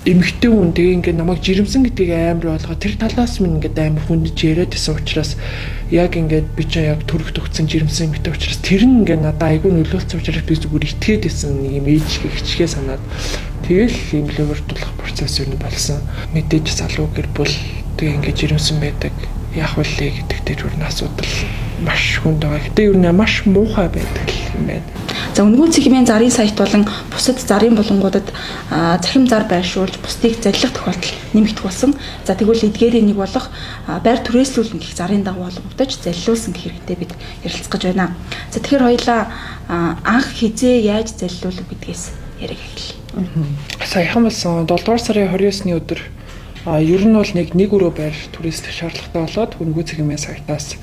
Эмэгтэй хүн тэгээ ингээд намайг жирэмсэн гэдгийг амар ойлгоо, тэр талаас минь ингээд амар хүндэж яриад байсан учраас, яг ингээд би чинь яг төрөх төгцсөн жирэмсэн эмэгтэй учраас тэр нь ингээд надад айгүй нөлөөлсөн учраас би зүгээр итгээд байсан, нэг юм ээж гихчгээ санаад тэгэл юм лөвөрдүүлэх процесс юу болсон. Мэдээж залуу гэр бүл, тэгээ ингээд жирэмсэн байдаг, яах вэ гэдэг тэр юу асуудал маш хүнд байгаа. Гэтэ ер нь маш муухай байдаг юм байна. За, Өнгөө цэгийн зарын сайт болон бусад зарын булангуудад цахим зар байршуулж бусдыг заллах тохиолдол нэмэгдэх болсон. За, тэгвэл эдгээрийн нэг болох байр түрээслүүлнэ гэх зарын дагуу олгогдож заллуулсан гэх хэрэгтэй бид ярилцах гэж байна. За, тэгэхээр хоёлаа анх хизээ яаж заллуулав гэдгээс яриаг эхэлье. Саяхан болсон 7 дугаар сарын 29-ны өдөр ер нь бол нэг нэг өрөө байр түрээслэх шаардлагатай болоод Өнгөө цэгийн сайтаас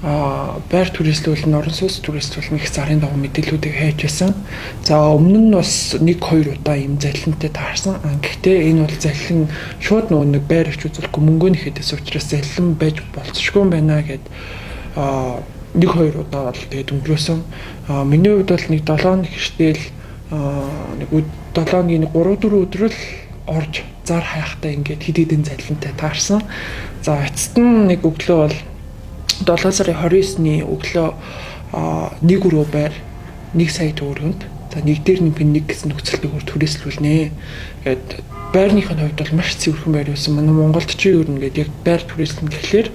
байр түрээслүүлэн, орон сууц түрээслүүлнэ гэх зарын дагуу мэдээллүүдийг хайж байсан. За, өмнө нь бас 1 2 удаа ийм залилантай таарсан. Гэхдээ энэ бол залилан шууд нөгөө нэг байр авч үзүүлэхгүй мөнгөө нэхэдээс учраас залилан байж болцсошгүй юм байна гэд 1 2 удаа бол тэгээд өнгөрөөсөн. Миний хувьд бол нэг 7 хоног хэртэл нэг 7 хоногийн 3 4 өдөр л орж зар хайхтаа ингээд хэд хэдэн залилантай таарсан. За, эцэст нь нэг өглөө бол 7 сарын 29-ний өглөө нэг өрөө байр 1 сая төгрөгөнд, за, нэг дээр нэмэх нэг гэсэн нөхцөлтэйгээр түрээслүүлнэ. Гээд байрных нь хувьд бол маш цэвэрхэн байр байсан. Манай Монголд чи ер нь ингээд яг байр түрээслэн гэхлээр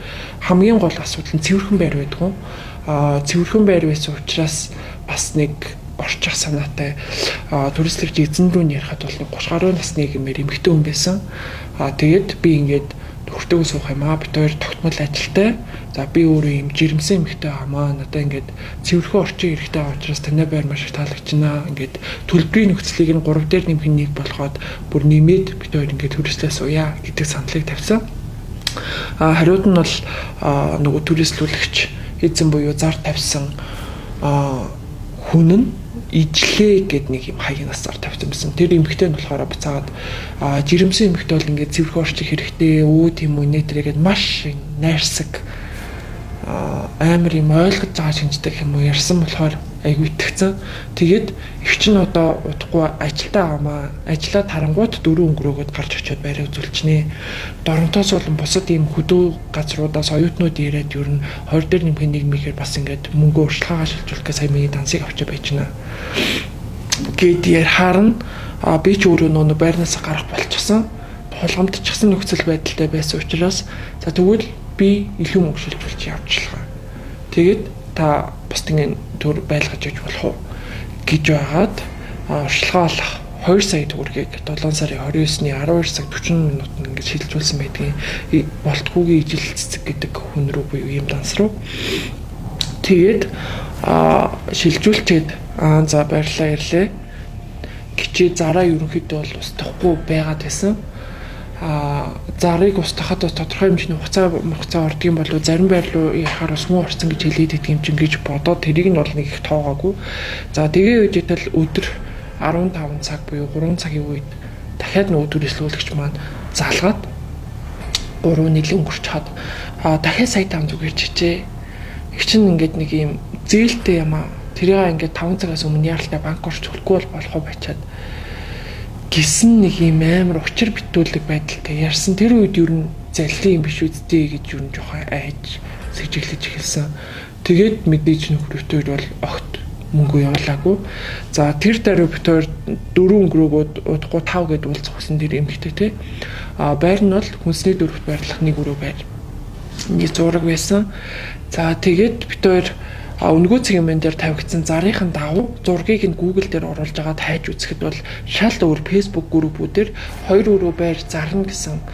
хамгийн гол асуудал нь цэвэрхэн байр байдаг. Цэвэрхэн байр байсан учраас бас нэг орчих санаатай түрээслэгч эзэн рүү нь ярихад бол нэг 30 гаруй насны гэмээр эмэгтэй хүн байсан. Тэгээд би ингээд нөхөртөө суух юм аа. Бид хоёр тогтмол ажилтай. За, би өөрөө юм жирэмсэн эмэгтэй хамаа. Надаа ингээд цэвэрхэн орчин хэрэгтэй байгаа учраас танай байр маш их таалагдчихна. Ингээд төлбөрийн нөхцөлийг нь 3 дээр нэмэх нэг болгоод бүр нэмээд бид хоёр ингээд түрээслээ сууя гэдэг саналыг тавьсан. Хариуд нь бол нөгөө түрээслүүлэгч эзэн буюу зар тавьсан хүн нь ижлээ гэд нэг юм хаягнаас зар тавьсан байсан. Тэр эмэгтэй нь болохоор буцаагаад жирэмсэн эмэгтэй бол ингээд цэвэрхэн орчин хэрэгтэй өө тийм үү нэтрэгээд маш найрсаг, амар юм ойлгож байгаа шинждэг юм уу ярьсан болохоор айгүй итгэцэн. Тэгээд их чинь одоо удахгүй ажилдаа авмаа. Ажлаа тарангуут 4 өнгөрөөгөөд гарч очиод байраа үзүүлчихнэ. Доронтоос болон бусад ийм хөдөө газруудаас оюутнууд ирээд ер нь 20 дээр нэмэх нэг мэхээр бас ингээд мөнгө урьдчилгаагаа шилжүүлэх сая миний дансыг авчиж байж гинэ. Гэт ярихаар нь би ч өөрөө нөө байрнаас гарах болчихсон. Тулгамдчихсан нөхцөл байдалтай байсан учраас за, тэгвэл би илүү мөнгө шилжүүлж явуулчихлаа. Тэгээд та бусдын төр байлгаж яж болох уу гэж байгаад урьдчилгаа олох 2 сая төгрөгийг 7 сарын 29-ний 12 цаг 40 минутанд ингэж шилжүүлсэн байдгийн болтгүйгийн ижил цэцэг гэдэг хүн рүү буюу ийм данс руу. Тэгээд шилжүүлчихэд за, баярлалаа ирлээ. Гिचээ зараа ерөнхийдөө бол устгахгүй байгаад байсан. Зарыг устгахад бас тодорхой хэмжээний хугацаа ордог юм болов, зарим байр руу яхаар бас муу орсон гэж хэлээд идэх юм чинь гэж бодоод тэрийг нь бол нэг их тоогоогүй. За, тэгээ үед тэл өдөр 15 цаг буюу 3 цагийн үед дахиад нөгөө түрээслүүлэгч маань залгаад 3 нийлэн өнгөрч хад дахиад сая 5 зүгээр чичээ. Их чинь ингээд нэг юм зээлтэй юм аа. Тэрийг ингээд 5 цагаас өмнө яаралтай банк орч төлөхгүй бол болохоо байчаад гисэн нэг юм амар учир битүүлэг байдалтай ярьсан. Тэр үед ер нь заллин юм биш үсттэй гэж ер нь жоохон айж сэжиглэж эхэлсэн. Тэгээд мэдээж нөхөртөө бол огт мөнгө явуулаагүй. За, тэр даруй бит хоёр 4 өнгөрөөгөөд удахгүй 5 гэд уулзах гэсэн тэр эмэгтэй те. Байр нь бол хүнсний дөрөвт байрлах нэг өрөө байр. Нэг зураг байсан. За, тэгээд бит хоёр Өнгөө цэгийн мэн дээр тавигдсан зарынхан дагуу зургийг нь Google дээр оруулж агаад хайж үзэхэд бол шал өөр Facebook группүүдээр хоёр өрөө байр зарна гэсэн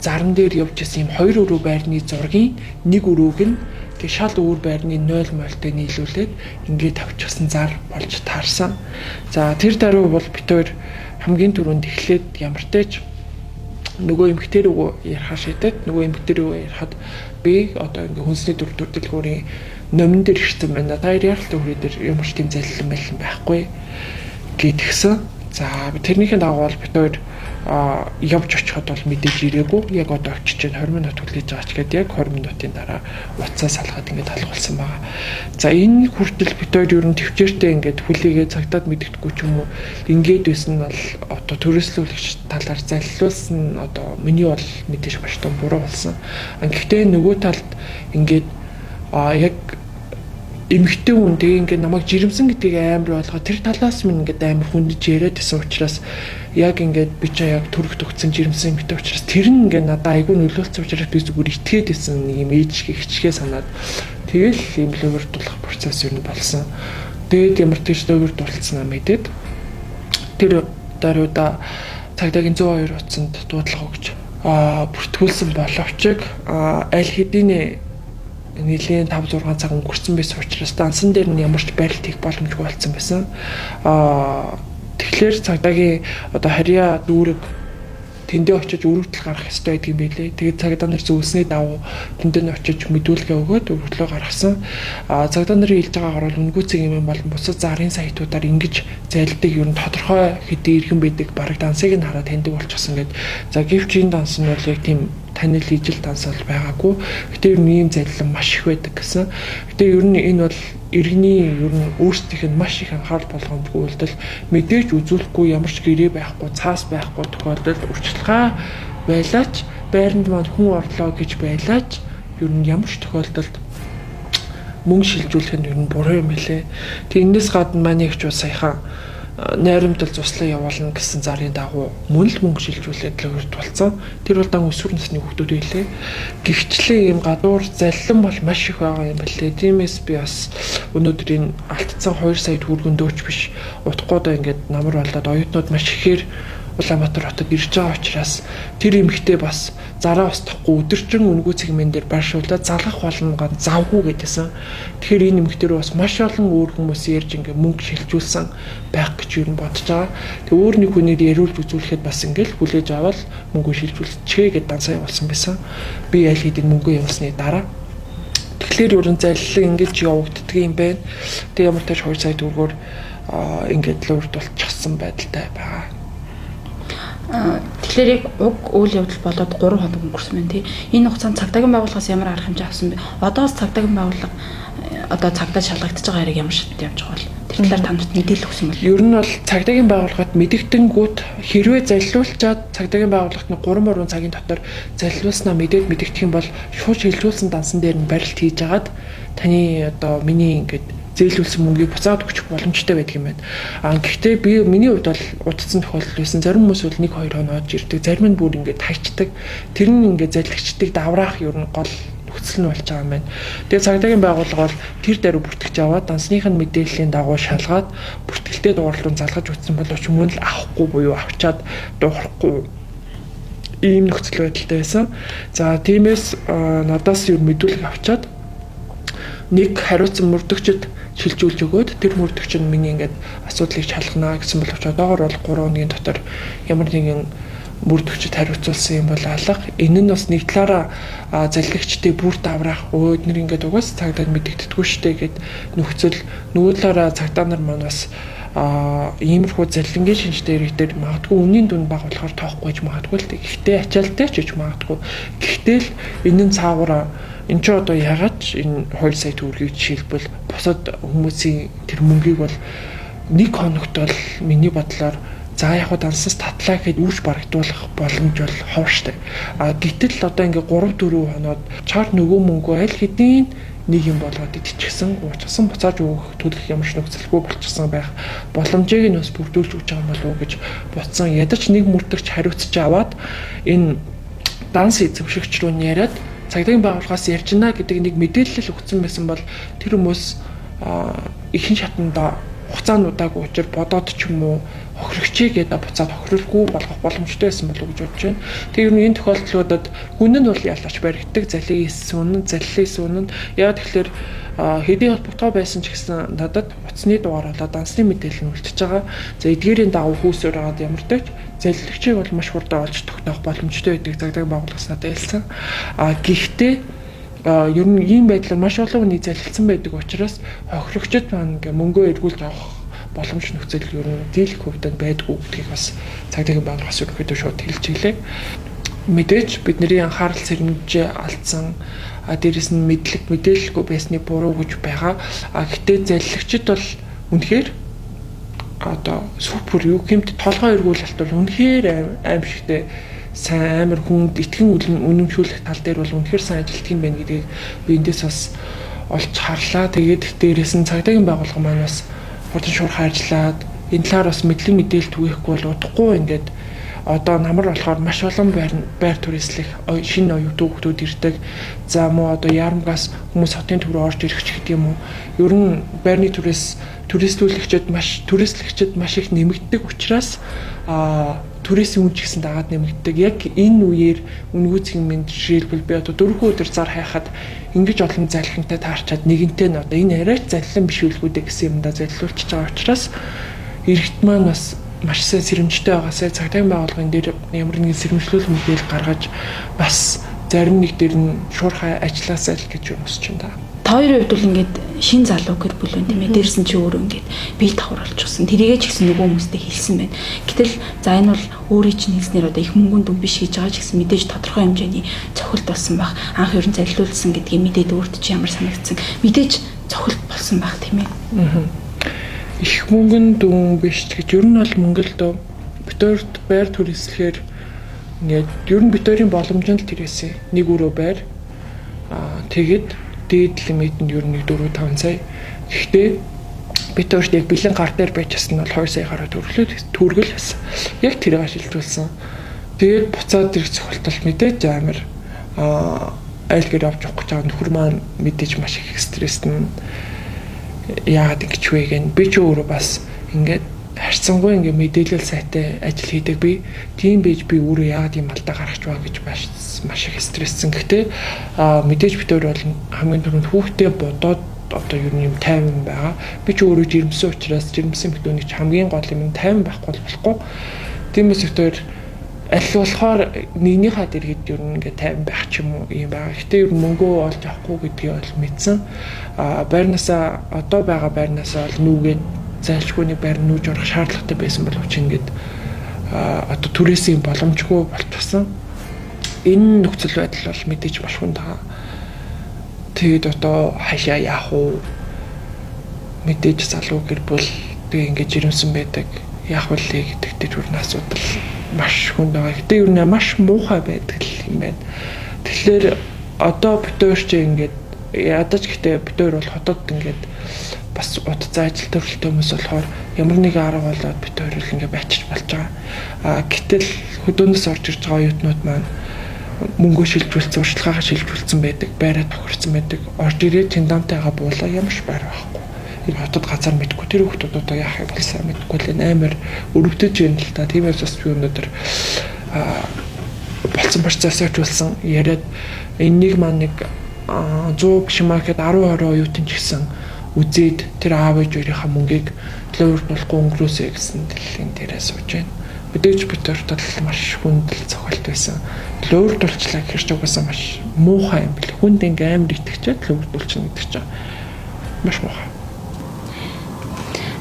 заран дээр явж исэн юм хоёр өрөө байрны зургийн нэг өрөөг нь тэг шал өөр байрны 0 молтой нийлүүлээд ингээд тавьчихсан зар болж таарсан. За, тэр даруй бол бит хоёр хамгийн түрүүнд эхлээд ямартай ч нөгөө эмэгтэй рүү ярихаар шийдээд, нөгөө эмэгтэй рүү ярихад би одоо ингээ хүнсний дүр дэлгүүрийн номин дээр ирсэн байна. Та хоёр яаралтай хүрээ дээр ямар ч тийм залилан байлан байхгүй гэдгсэн. За, тэрнийхэн дагуу бол бит хоёр Явж очиход бол мэдээж ирээгүй. Яг одоо очиж чинь 20 минут хүлээж байгаа ч гээд яг 20 минутын дараа утсаа салгаад ингээд алгуулсан байгаа. За, энэ хүртэл бид хоёр ер нь төвчээртэй ингээд хүлээгээ цагтаад мэддэхгүй ч юм уу, ингээд байсан нь бол одоо түрээслүүлэгч талаар залилуулсан, одоо миний бол мэдээж маш том буруу болсон. Гэхдээ нөгөө талд ингээд яг эмэгтэй хүн, тэгээ ингээд намайг жирэмсэн гэдгийг амар ойлгоо, тэр талаас минь ингээд амар хүндэж яриад байсан учраас, яг ингээд би ч яг төрөх төгцсөн жирэмсэн эмэгтэй учраас тэр нь ингээд надад айгүй нөлөөлсөн учраас би зүгээр итгээд байсан, нэг юм ээж шиг хичгээ санаад, тэгэл юм лөвөрдүүлэх процесс ер нь болсон. Тэгээд ямар тийш лөвөрдүүлсэн мэдээд тэр даруйда цагдаагийн 102 утсанд дуудлага өгч бүртгүүлсэн боловч аль хэдийн нэлийн 5 6 цаг өнгөрцөн байсан учраас дансан дээр нь ямар ч барилт хийх боломжгүй болсон байсан. Тэгэхээр цагдаагийн одоо харьяа дүүрэг тэндээ очиж өргөдөл гаргах ёстой байдаг юм билээ. Тэгээд цагдаа нар зөвлөсний дагуу тэндээ нь очиж мэдүүлгээ өгөөд өргөдлөө гаргасан. Цагдаа нарын хэлж байгаагаар бол үнэгүй юм болон бусад зарын сайтуудаар ингэж залдаг ер нь тодорхой хэдэн иргэн байдаг. Бараг дансыг нь хараад таньдаг болчихсон гэд. За, гэвч энэ данс нь бол яг тийм танил ижил данс бол байгаагүй. Гэтэ ер нь ийм залилан маш их байдаг гэсэн. Гэтэ ер нь энэ бол иргэний ер нь өөрсдийнх нь маш их анхаарал болгоомжгүй үйлдэл, мэдээж үзүүлэхгүй, ямар ч гэрээ байхгүй, цаас байхгүй тохиолдолд урьдчилгаа байлаач, байранд маань хүн орлоо гэж байлаач ер нь ямар ч тохиолдолд мөнгө шилжүүлэх нь ер нь буруу юм билээ. Тэг энэс гадна манай эгч бас саяхан найрамдал цуслаа явуулна гэсэн зарын дагуу мөн л мөнгө шилжүүлээд л тулцсан. Тэр бол дан өсвөр насны хүүхдүүд байлээ. Гэгчлээ ийм гадуур заллан бол маш их байгаа юм билээ. Тиймээс би бас өнөөдөр энэ алдсан 2 сая төгрөгөндөөч биш, утгагүй доо ингээд намар болоод оюутнууд маш ихээр Улаанбаатар хотод ирж байгаа учраас тэр эмэгтэй бас зараа устгахгүй өдөржин үнэгүй цэгмэн дээр байршуулаад залгах болно ган завгүй гэдээсэн. Тэгэхээр энэ эмэгтэй рүү бас маш олон өөр хүмүүс ярьж ингээ мөнгө шилжүүлсэн байх гэж юу бодож байгаа. Тэг өөр нэг хүнээр яриулж үзүүлэхэд бас ингээл хүлээж аваад мөнгө шилжүүлчихээ гэдээ дансаа явуулсан байсан. Би аль хэдийн мөнгө явуулсны дараа. Тэгэхээр ерөн заллан ингэж явагддаг юм байна. Тэг ямар тааш 2 сая төгрөгөөр ингээд л урд болчихсон байдалтай байгаа. Тэгэхээр яг уг үйл явдал болоод 3 хоног өнгөрсөн байна тий. Энэ хугацаанд цагдаагийн байгууллагаас ямар арга хэмжээ авсан бэ? Одоос цагдаагийн байгууллага одоо цагдаа шалгагдаж байгаа хэрэг ямар шатнд явж байгаа бол тэр талаар та нарт мэдээлэл өгсөн бол? Ер нь бол цагдаагийн байгууллагад мэдэгдэнгүүт хэрвээ залилуулчаад цагдаагийн байгууллагт нь 3 3 цагийн дотор залилуулснаа мэдээд мэдэгдэх юм бол шууд шилжүүлсэн дансан дээр нь барилт хийж агаад таны одоо миний ингээд зээлүүлсэн мөнгийг буцаад өгчих боломжтой байдаг юм байна. Гэхдээ би миний хувьд бол удацсан тохиолдол байсан. Зарим хүмүүс бол 1 2 хоноод ирдэг, зарим нь бүр ингээд хайчдаг. Тэр нь ингээд залхигчдыг давраах ер нь гол нөхцөл нь болж байгаа юм байна. Тэгээ цагдаагийн байгууллага бол тэр даруй бүртгэж аваад дансных нь мэдээллийн дагуу шалгаад бүртгэлтэй дугаар руу залгаж утсан боловч мөн л авахгүй буюу авчаад дуурахгүй ийм нөхцөл байдалтай байсан. За, тиймээс надаас юу мэдүүлэг авчаад нэг хариуцсан мөрдөгчд шилжүүлж өгөөд тэр мөрдөгч нь миний ингээд асуудлыг шалгана гэсэн боловч одоогор бол 3 хоногийн дотор ямар нэгэн мөрдөгчд хариуцуулсан юм бол алга. Энэ нь бас нэг талаараа залгигчдыг бүр давраах, өө эднэр ингээд угаас цагдаад мэдэгддэггүй штэ гэд нөхцөл, нөгөө талаараа цагдаа нар маань бас иймэрхүү заллингийн шинжтэй иргэдээр магадгүй үнийн дүн бага болохоор тоохгүй ч магадгүй л дээ. Гэхдээ ачаалтай ч гэж магадгүй. Гэхдээ л энэ нь цаагаараа энэ ч одоо ягаад ч энэ 2 сая төгрөгийг жишээлбэл бусад хүмүүсийн тэр мөнгийг бол нэг хоногт бол миний бодлоор за яг хаа дансаас татлаа гэхэд үүш барагдуулах боломж бол ховор штэ. Гэтэл одоо ингээ 3 4 хоноод чар нөгөө мөнгөө аль хэдийн нэг юм болгоод идчихсэн, уучсан, буцааж өгөх төлөх ямар ч нөхцөлгүй болчихсон байх боломжийг нь бас бүрдүүлж өгч байгаа юм болов уу гэж бодсон. Ядаж нэг мөрдөгч хариуцж аваад энэ данс эзэмшигч рүү нь яриад цагдаагийн байгууллагаас ярьж байна гэдэг нэг мэдээлэл өгсөн байсан бол тэр хүмүүс ихэнх шатанд хугацаанд удаагүй учир бодоод ч юм уу хохирогчээ гэдэг буцаад хохирлгүй болгох боломжтой байсан болов уу гэж бодож байна. Тэгээ ер нь энэ тохиолдлуудад хүн нь бол ялаач баригддаг, залиг хийсэн үнэн, заллын хийсэн үнэн. Яг тэгэхээр хэдий холбогдгоо байсан ч гэсэн надад утасны дугаар болоо дансны мэдээлэл нь үлдчихэж байгаа. За, эдгээрийн дагуу хүүсээр хагаад ямар ч заллагчийг бол маш хурдан олж тогтоох боломжтой байдаг цагдаагийн байгууллагаас надад хэлсэн. Гэхдээ ер нь ийм байдлаар маш олон хүний залхилсан байдаг учраас хохирогчд маань ингээ мөнгөө эргүүлж авах боломжтой боломж нөхцөл ер нь дийлэх хувьд байдгүй гэдгийг бас цагдаагийн байгууллагаас ерөнхийдөө шууд хэлж ийлээ. Мэдээж бидний анхаарал сэрэмжээ алдсан, дээрэс нь мэдлэг мэдээлэлгүй байсны буруу гэж байгаа. А гэтээ заллагчид бол үнэхээр одоо супер юу гэмт толгой эргүүлэлт бол үнэхээр аимшигтэй сайн амар хүнд итгэн үнэмшүүлэх тал дээр бол үнэхээр сайн ажилтдаг юм байна гэдгийг би эндээс бас олж харлаа. Тэгээд дээрэс нь цагдаагийн байгууллага маань бас хурдан шуурхай ажиллаад энэ талаар бас мэдлэг мэдээлэл түгээхгүй бол удахгүй ингээд одоо намар болохоор маш олон байр түрээслэх шинэ оюутан хүмүүс ирдэг. За муу одоо яармгаас хүмүүс хотын төв рүү орж ирэх ч гэдэг юм уу. Ер нь байрны түрээс түрээслүүлэгчид маш их нэмэгддэг учраас түрээсийн үн ч гэсэн дагаад нэмэгддэг. Яг энэ үеэр үнэгүй цэгийн мэнд жишээлбэл би одоо 4 өдөр зар хайхад ингэж олон залхинтай таарчаад нэгэнтэй нь одоо энэ арайч заллан биш үлгүүдэ гэсэн юмдаа заллуулчихж байгаа учраас иргэд маань бас маш сайн сэрэмжтэй байгаасай цагдаагийн байгууллагын дээр ямар нэгэн сэрэмжлүүл мэдээлэл гаргаж бас зарим нэг дээр нь шуурхай ажилласаа л гэж юм өсч байна да. Та хоёрын хувьд бол ингээд шин залуу гэр бүл байна тийм ээ. Дээрс нь чи өөрөө ингээд бие давхар болчихсон. Тэрийгээ ч гэсэн нөгөө хүмүүстэй хэлсэн байна. Гэтэл за энэ бол өөрийн чинь хэлснээр одоо их мөнгөнд дүн биш гэж байгаа ч гэсэн мэдээж тодорхой хэмжээний цохилт болсон байх. Анх ер нь залилуулсан гэдгийг мэдээд өөрт чи ямар санагдсан. Мэдээж цохилт болсон байх тийм ээ. Их мөнгөн дүн биш гэж ер нь бол мөнгө л дөө. Битүүрт байр түрээслэхээр ингээд ер нь битүүрийн боломж нь л тэрээсээ. Нэг өрөө байр. Тэгээд дээд лимит нь ер нь 4-5 сая. Гэхдээ битүүрт яг бэлэн гар дээр байж байсан нь бол 2 сая гаруй төгрөгөл байсан. Яг тэрийг шилжүүлсэн. Тэгээд буцаад ирэх цохилтол мэдээж амар айл гэр авч явах гэж байгаа нөхөр маань мэдээж маш их стресстэн. Яагаад ингэж вэ гэн би ч өөрөө бас ингээд харьцангуй ингээд мэдээлэл сайтай ажил хийдэг би тийм байж би өөрөө яагаад юм алдаа гаргаж байгаа гэж маш их стресссэн. Гэхдээ мэдээж бид өөр бол хамгийн түрүүнд хүүхдээ бодоод одоо ер нь юм тайван байгаа. Би ч өөрөө жирэмсэн учраас жирэмсэн битүүний ч хамгийн гол юм тайван байхгүй болохгүй. Тиймээс бид өөр аль болохоор нэгнийхээ дэргэд ер нь ингээд тайван байх ч юм уу юм байгаа. Гэтэ ер нь мөнгөө олж авахгүй гэдгийг бол мэдсэн. Байрнаасаа одоо байгаа байрнаасаа бол нүүгээд зайлшгүй нэг байр нүүж орох шаардлагатай байсан боловч ингээд одоо түрээсийн боломжгүй болчихсон. Энэ нөхцөл байдал бол мэдээж маш хүнд байгаа. Тэгээд одоо хашаа яах вэ? Мэдээж залуу гэр бүл тэгээ ингээд жирэмсэн байдаг. Яах вэ гэдэг дээр ер нь асуудал маш хүнд байгаа. Гэтэ ер нь маш муухай байдаг юм байна. Тэгэхээр одоо битүүр чи ингээд ядаж гэтээ битүүр бол хотод ингээд бас удцаа ажил төрөлтэй хүмүүс болохоор ямар нэгэн арга болоод битүүр л ингээд байчиж болж байгаа. Гэтэл хөдөөнөөс орж ирж байгаа оюутнууд маань мөнгөө шилжүүлсэн, урьдчилгаагаа шилжүүлсэн байдаг, байраа тохирсон байдаг. Орж ирээд чандаамтайгаа буулаа ямар ч байр байхгүй. Энэ хотод газар мэдгүй тэр хүмүүс одоо яах юм бол сайн мэдгүй л амар өрөвдөж байна л та. Тиймээс бас би өнөөдөр болцсон процессыг очуулсан яриад энэнийг маань нэг 100 биш маа гэхэд 10 20 оюутан ч гэсэн үзээд тэр аав ээж хоёрынхаа мөнгийг төлөөрдүүлэхгүй өнгөрөөсэй гэсэн дэлхийн дээрээ сууж байна. Мэдээж бид хоёрт бол маш хүнд л цохилт байсан. Төлөөрдүүлчлээ гэхэр ч угаасаа маш муухай юм бэл. Хүнд ингээ амар итгэчээд төлөөрдүүлчихнэ гэдэг чинь маш муухай.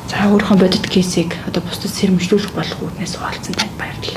За өөрийнхөө бодит кейсийг одоо бусдад сэрэмжлүүлэх болох үүднээс хуваалцсан танд баярлалаа.